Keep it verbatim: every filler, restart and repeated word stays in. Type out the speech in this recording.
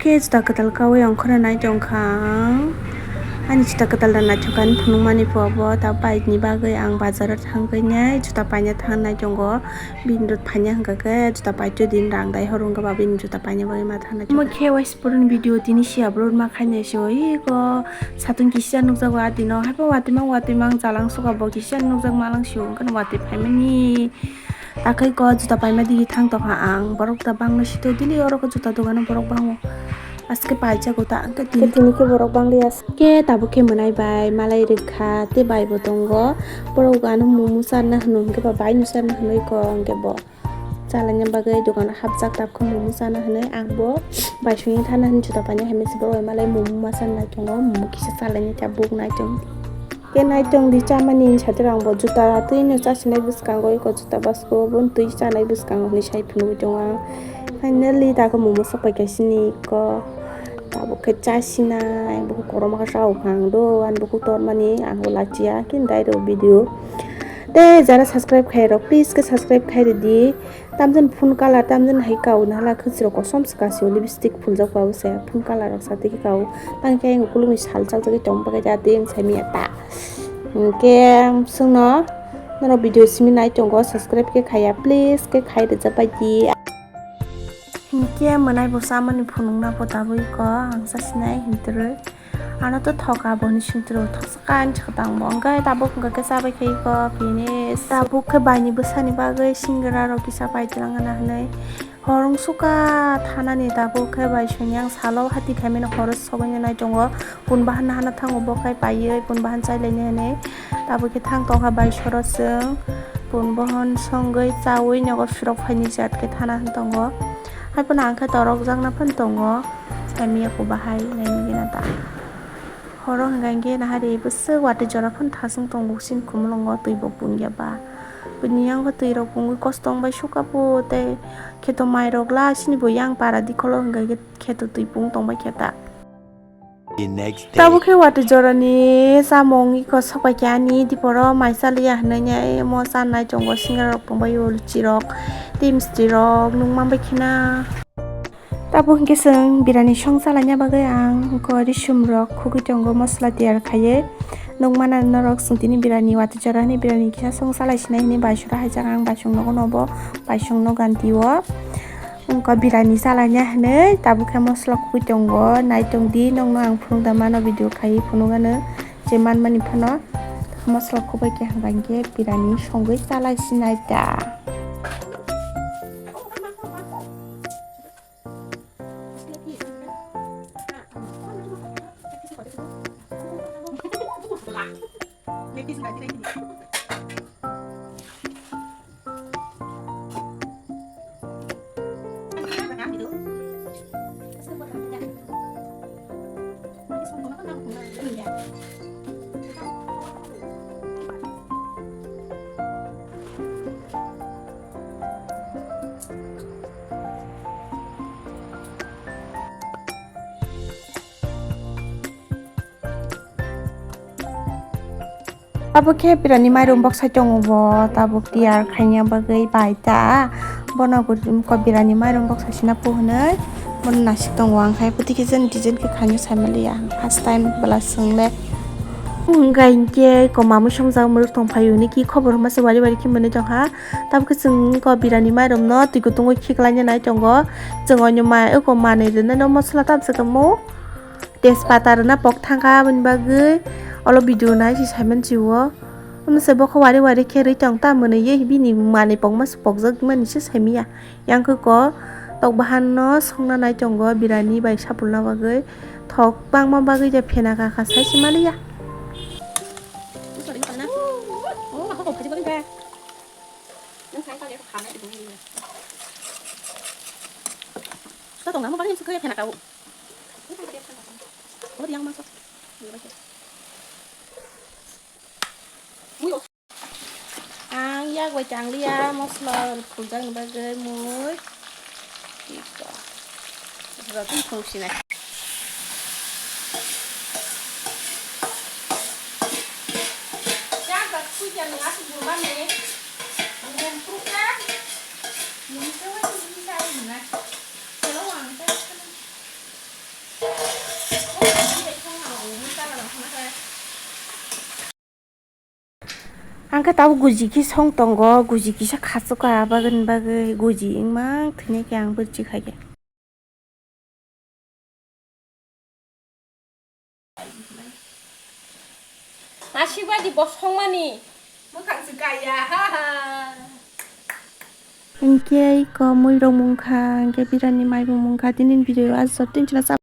Khe juta kwtal kaui ongkhorna nai tongkha ang. Ani juta kwtal rok naithok ani phunukmani phuabo, ta bike ni bagwi ang bazar o thangwi nai juta paina thangnai tongo. Bini rok phaina hwnkha khe juta paitwi din rang dai horo wngkha ba bini juta paina bagwi ma thangnai tongo. Omo khe waisa puruni video tini si upload ma khainai se oi ko satung kisa nukjago a dino haibo watwi mang watwi mang jalang suka bo kisa nukjak malang sio wngkha watwi phaimani. Takhai ko juta paima digi thang tongkha ang, borok ta bangno sito dili oro ko juta dogano borok bango. Aske paijago ta hwnkhe tini khe borok bangliya. Khe tabuk khe mwnai bai malai rwkha tei bai bo tongo. Borok ano mumu charna hwno hwnkhe ba bai no charna hwnwi ko hwnkhe bo chalaina bagwi dogano hapjak tabuk khe mumu charna hwnwi ang bo bai songwi thana hwnwi juta paina hai mese borok bai malai mumu ma charna tongo mumu kisa chalaina tabuk nai tong. Khe naitong di chamani hinwi satrang bo juta twi no chasinai bwskango eko juta basko bo twi chanai bwskango hinwi sai phunugwi tongo ang. Finally dago mumu sokpai kaisini eko tabuk khe chasinai bo koroma khe chao phang do ani bo tormani ang bo lachiya khe dairo video. Tei jara subscribe khairok please khe subscribe khai rwdi. Tamjani phone color tamjani hai kau nahla khwchwrok kosom swkang se lipstick phuljak ba se phone color rok satwi khe kau tang khe ang ukulukni sal chaljagwi tong bagwi da tei ang saimanya ta. Hinkhe chwngno norok video simi nai tongo subscribe khe khaiya please khe khai rwjak bai di. Hinkhe mwnai bo chamani phunukna bo tabwi ko ang chasinai hintrwi. Ano to thoka bo hinwi sintro thoksa kain chwkatang bo hwnkhe tabuk hwnkhe khe chabai khai ko finish. Tabuk khe baini bwsani bagwi singra rok kisa pai twlang gana hinwi hor wngsukha thanani tabuk khe bai soni ang salo hati khaimani horo sogwi nai tongo kun bahan hana thango bo khai paiwi kun bahan chailaini hinwi tabuk khe thang tongkha bai soro chwng kun bohon songwi chaui nogo phirok phaini jat khe thana hin tongo haiphano ang khe torok jakna phan tongo. Saimanya ko bahai naini gana ta. Horo hwnkha hwnkhe nahari bwswk watwi jora phano thasung tongo sini khumulwngo twi bo pungya ba. Bini yango twi rok pungwi kosto wngbai suka bo tei kheto mai rok la sini bo yang para dikholo hwnkha hwnkhe kheto twi pung tongbai khe ta. The next day. Tabuk khe watwi jorani chamung iko sokpai khe ani diporo mai chaliya hinwi omo chanai tongo singra rok tongbai o luchi rok tei misti rok nukma bai khena. Tabuk hwnkhe chwng birani song chalaina bagwi ang hwnkhe risum rok khugui tongo mosola tiyar khaiwi nukmana norok chwng tini birani watwi jora hinwi birani kisa song chalai sinai hinwi baisora haijak ang baisong nogo nobo baisong no ganti o wngkha birani chalaina hinwi tabuk khe mosola khugui tongo nai tongdi nokno ang phunuk da mano video khaiwi phunuk ano je manmani phano mosola khugui khe hwnkha hwnkhe birani songwi chalai sinai da. Abo khe birani mairum boksa tongo bo, tabuk tiyar khaina bagwi bai ta. Bono ko birani mairum boksa sina po hwnwi bono nasik tongo, ang hai bwtwi khe jani design khe khaina sai manliya, first time bwla chwng le. Hwnkha hinkhe ko mamwi songja mwrwk tong phaio hwnwi ki khobor hwnma se wari wari khe mwnwi tongkha. Tabuk khe chwng ko birani mairum no twi kutung o khiklaina nai tongo. Chwng oino mai oko manwi rwnai no mosola tamsa kamo. Tejpata rwna pok thangkha, aboni bagwi olo video nai se saiman si o. Omo se bokho wari wari khe rwi tong ta mwnwi ye bini manwi pokma se pokjak mani se saimanya. Yang khe ko tok bahan no songna nai tongo birani bai sapulna bagwi. Thok bangma bagwi je phena kakha sai se maliya. Suka tong namo bagwi se khe phena ka o. Ori yang masuk. Ang yak bai tangliya mosla phuljakni bagwi mui. Tiko. Rotun phungsinai. Yak bai khuiya nung asuk bumani. Bumung prukha. Nung sewa nung sai nunga. Selo ang ta. Ang khe tabuk guji khe song tongo, guji kisa khachukha, abagwni bagwi guji wngmang thwinai khe ang bwrwi khaikhe. Asibadi bosongmani. Mwkhang se kaya, ha, ha. Hinkhe iko muirok mungkha, hinkhe birani maibung mungkha, tini video o aswk tin chwla chap-,